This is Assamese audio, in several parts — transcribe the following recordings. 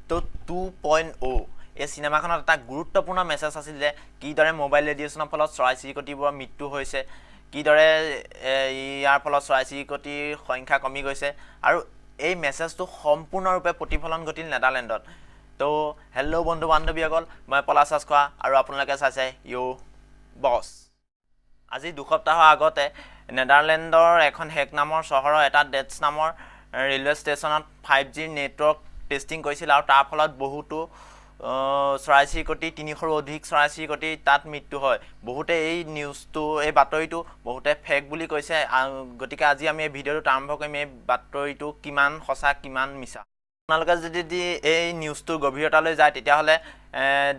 তো 2.0 এই চিনেমাখনত এটা গুৰুত্বপূৰ্ণ মেছেজ আছিল যে কিদৰে মোবাইল ৰেডিয়েশ্যনৰ ফলত চৰাই চিৰিকটিবোৰৰ মৃত্যু হৈছে, কিদৰে ইয়াৰ ফলত চৰাই চিৰিকটিৰ সংখ্যা কমি গৈছে আৰু এই মেছেজটো সম্পূৰ্ণৰূপে প্ৰতিফলন ঘটিল নেডাৰলেণ্ডত। তো হেল্ল' বন্ধু বান্ধৱীসকল, মই পলাশ ৰাজখোৱা আৰু আপোনালোকে চাইছে ইউ বছ। আজি দুসপ্তাহৰ আগতে নেডাৰলেণ্ডৰ এখন হেক নামৰ চহৰৰ এটা ডেটছ নামৰ ৰেলৱে ষ্টেচনত 5G network testing কৰিছিল আৰু তাৰ ফলত বহুতো চৰাই চিৰিকটি, 300ৰো অধিক চৰাই চিৰিকটি তাত মৃত্যু হয়। বহুতে এই নিউজটো, এই বাতৰিটো বহুতে ফেক বুলি কৈছে। গতিকে আজি আমি এই ভিডিঅ'টোত আৰম্ভ কৰিম এই বাতৰিটো কিমান সঁচা কিমান মিছা। আপোনালোকে যদি এই নিউজটোৰ গভীৰতালৈ যায় তেতিয়াহ'লে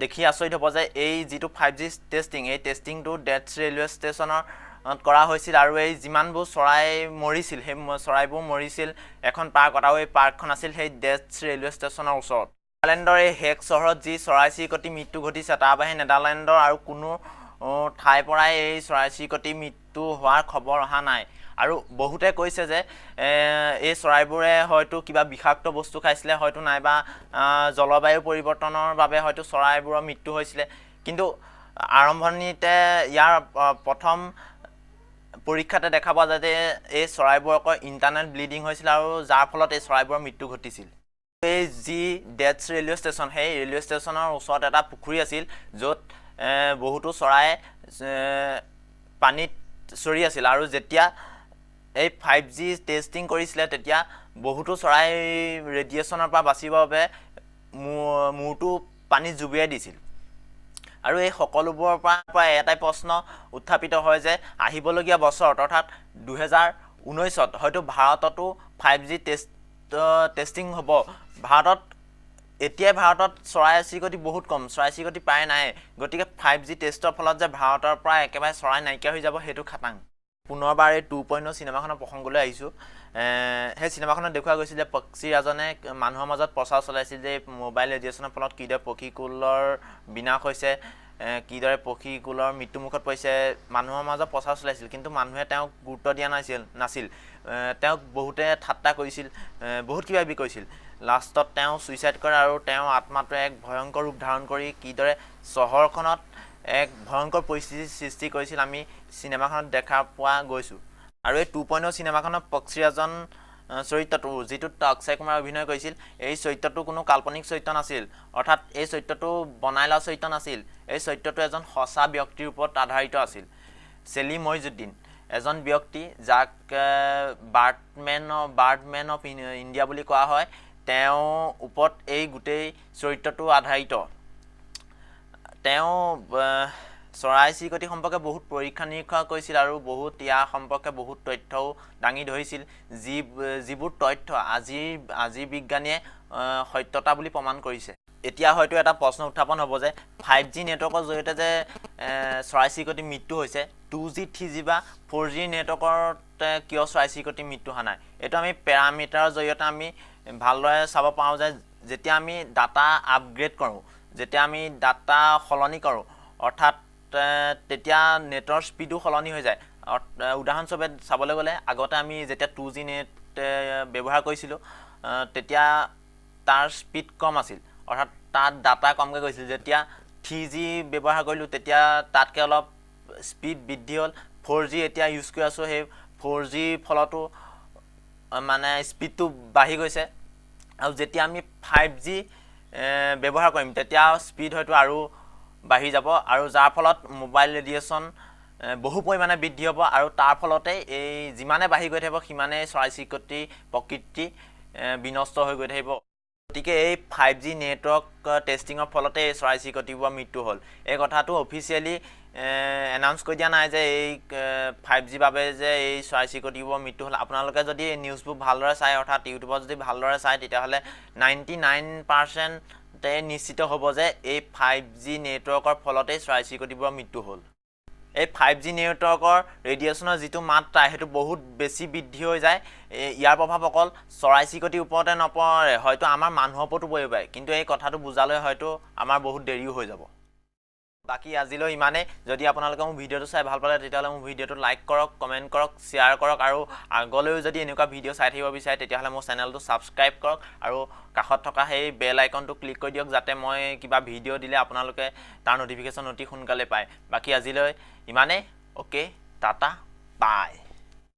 দেখি আচৰিত হ'ব যে এই যিটো 5G testing, এই টেষ্টিংটো ডেটছ ৰেলৱে ষ্টেচনত কৰা হৈছিল আৰু এই যিমানবোৰ চৰাই মৰিছিল সেই চৰাইবোৰ মৰিছিল এখন পাৰ্কত আৰু এই পাৰ্কখন আছিল সেই ডেটছ ৰেলৱে ষ্টেচনৰ ওচৰত। নেডাৰলেণ্ডৰ এই হেক চহৰত যি চৰাই চিৰিকটি মৃত্যু ঘটিছে তাৰ বাহিৰে নেডাৰলেণ্ডৰ আৰু কোনো ঠাইৰ পৰাই এই চৰাই চিৰিকটি মৃত্যু হোৱাৰ খবৰ অহা নাই। আৰু বহুতে কৈছে যে এই চৰাইবোৰে হয়তো কিবা বিষাক্ত বস্তু খাইছিলে, হয়তো নাইবা জলবায়ু পৰিৱৰ্তনৰ বাবে হয়তো চৰাইবোৰৰ মৃত্যু হৈছিলে। কিন্তু আৰম্ভণিতে ইয়াৰ প্ৰথম পৰীক্ষাতে দেখা পোৱা যায় যে এই চৰাইবোৰৰ ইণ্টাৰনেল ব্লিডিং হৈছিল আৰু যাৰ ফলত এই চৰাইবোৰৰ মৃত্যু ঘটিছিল। এই যি ডেটছ ৰেলৱে ষ্টেচন, সেই ৰেলৱে ষ্টেচনৰ ওচৰত এটা পুখুৰী আছিল য'ত বহুতো চৰাই পানীত চৰি আছিল আৰু যেতিয়া এই 5G testing কৰিছিলে তেতিয়া বহুতো চৰাই ৰেডিয়েশ্যনৰ পৰা বাচিবৰ বাবে মূৰটো পানীত জুবিয়াই দিছিল। আৰু এই সকলোবোৰৰ পৰা এটাই প্ৰশ্ন উত্থাপিত হয় যে আহিবলগীয়া বছৰত অৰ্থাৎ 2019ত হয়তো ভাৰততো 5G testing হ'ব। ভাৰতত এতিয়াই ভাৰতত চৰাই চিৰিকটি বহুত কম, চৰাই চিৰিকটি প্ৰায় নাই। গতিকে 5G টেষ্টৰ ফলত যে ভাৰতৰ পৰা একেবাৰে চৰাই নাইকিয়া হৈ যাব সেইটো খাটাং। পুনৰবাৰ এই 2.0 চিনেমাখনৰ প্ৰসংগলৈ আহিছোঁ। সেই চিনেমাখনত দেখুওৱা গৈছিল যে পক্ষীৰাজনে মানুহৰ মাজত প্ৰচাৰ চলাইছিল যে মোবাইল ৰেডিয়েশ্যনৰ ফলত কিদৰে পক্ষীকুলৰ বিনাশ হৈছে, কিদৰে পক্ষীকুলৰ মৃত্যুমুখত পৰিছে, মানুহৰ মাজত প্ৰচাৰ চলাইছিল। কিন্তু মানুহে তেওঁক গুৰুত্ব দিয়া নাছিল, তেওঁক বহুতে ঠাট্টা কৰিছিল, বহুত কিবা কিবি কৰিছিল। লাষ্টত তেওঁ ছুইচাইড কৰে আৰু তেওঁ আত্মাটোৱে এক ভয়ংকৰ ৰূপ ধাৰণ কৰি কিদৰে চহৰখনত এক ভয়ংকৰ পৰিস্থিতিৰ সৃষ্টি কৰিছিল আমি চিনেমাখনত দেখা পোৱা গৈছোঁ। আৰু এই 2.0 চিনেমাখনত পক্ষীৰাজন চৰিত্ৰটো, যিটোত অক্ষয় কুমাৰে অভিনয় কৰিছিল, এই চৰিত্ৰটো কোনো কাল্পনিক চৰিত্ৰ নাছিল, অৰ্থাৎ এই চৰিত্ৰটো বনাই লোৱা চৰিত্ৰ নাছিল। এই চৰিত্ৰটো এজন সঁচা ব্যক্তিৰ ওপৰত আধাৰিত আছিল। চেলিম মইজুদ্দিন এজন ব্যক্তি যাক বাৰ্ডমেন অফ ইণ্ডিয়া বুলি কোৱা হয়, তেওঁৰ ওপৰত এই গোটেই চৰিত্ৰটো আধাৰিত। তেওঁ চৰাই চিৰিকটি সম্পৰ্কে বহুত পৰীক্ষা নিৰীক্ষা কৰিছিল আৰু বহুত ইয়াৰ সম্পৰ্কে বহুত তথ্যও দাঙি ধৰিছিল, যিবোৰ তথ্য আজিৰ বিজ্ঞানীয়ে সত্যতা বুলি প্ৰমাণ কৰিছে। এতিয়া হয়তো এটা প্ৰশ্ন উত্থাপন হ'ব যে 5G নেটৱৰ্কৰ জৰিয়তে যে চৰাই চিৰিকটিৰ মৃত্যু হৈছে, 2G, 3G বা 4G নেটৱৰ্কত কিয় চৰাই চিৰিকটিৰ মৃত্যু হোৱা নাই? এইটো আমি পেৰামিটাৰৰ জৰিয়তে আমি ভালদৰে চাব পাৰোঁ যে যেতিয়া আমি ডাটা আপগ্ৰেড কৰোঁ, যেতিয়া আমি ডাটা সলনি কৰোঁ, অৰ্থাৎ তেতিয়া নেটৰ স্পীডো সলনি হৈ যায়। উদাহৰণস্বৰূপে চাবলৈ গ'লে আগতে আমি যেতিয়া 2G net ব্যৱহাৰ কৰিছিলোঁ তেতিয়া তাৰ স্পীড কম আছিল, অৰ্থাৎ তাত ডাটা কমকৈ গৈছিল। যেতিয়া 3G ব্যৱহাৰ কৰিলোঁ তেতিয়া তাতকৈ অলপ স্পীড বৃদ্ধি হ'ল। 4G এতিয়া ইউজ কৰি আছোঁ, সেই 4G ফলতো মানে স্পীডটো বাঢ়ি গৈছে। আৰু যেতিয়া আমি 5G ব্যৱহাৰ কৰিম তেতিয়া স্পীড হয়তো আৰু বাঢ়ি যাব আৰু যাৰ ফলত মোবাইল ৰেডিয়েশ্যন বহু পৰিমাণে বৃদ্ধি হ'ব আৰু তাৰ ফলতে এই যিমানে বাঢ়ি গৈ থাকিব সিমানেই চৰাই চিৰিকটি প্ৰকৃতি বিনষ্ট হৈ গৈ থাকিব। গতিকে এই 5G network টেষ্টিঙৰ ফলতে এই চৰাই চিৰিকটিবোৰৰ মৃত্যু হ'ল। এই কথাটো অফিচিয়েলি এনাউন্স কৰি দিয়া নাই যে এই 5G বাবে যে এই চৰাই চিৰিকটিবোৰৰ মৃত্যু হ'ল। আপোনালোকে যদি এই নিউজবোৰ ভালদৰে চায়, অৰ্থাৎ ইউটিউবত যদি ভালদৰে চায়, তেতিয়াহ'লে 99% নিশ্চিত হ'ব যে এই 5G নেটৱৰ্কৰ ফলতেই চৰাই চিৰিকটিবোৰৰ মৃত্যু হ'ল। এই 5G নেটৱৰ্কৰ ৰেডিয়েশ্যনৰ যিটো মাত্ৰা সেইটো বহুত বেছি বৃদ্ধি হৈ যায়। ইয়াৰ প্ৰভাৱ অকল চৰাই চিৰিকটিৰ ওপৰতে নপৰে, হয়তো আমাৰ মানুহৰ ওপৰতো পৰিব পাৰে। কিন্তু এই কথাটো বুজালৈ হয়তো আমাৰ বহুত দেৰিও হৈ যাব। বাকী আজিলৈ ইমানেই। যদি আপোনালোকে মোৰ ভিডিঅ'টো চাই ভাল পালে, তেতিয়াহ'লে মোৰ ভিডিঅ'টো লাইক কৰক, কমেণ্ট কৰক, শ্বেয়াৰ কৰক আৰু আগলৈও যদি এনেকুৱা ভিডিঅ' চাই থাকিব বিচাৰে, তেতিয়াহ'লে মোৰ চেনেলটো ছাবস্ক্ৰাইব কৰক আৰু কাষত থকা সেই বেল আইকনটো ক্লিক কৰি দিয়ক, যাতে মই কিবা ভিডিঅ' দিলে আপোনালোকে তাৰ ন'টিফিকেশ্যন অতি সোনকালে পায়। বাকী আজিলৈ ইমানেই। Okay, tata, bye.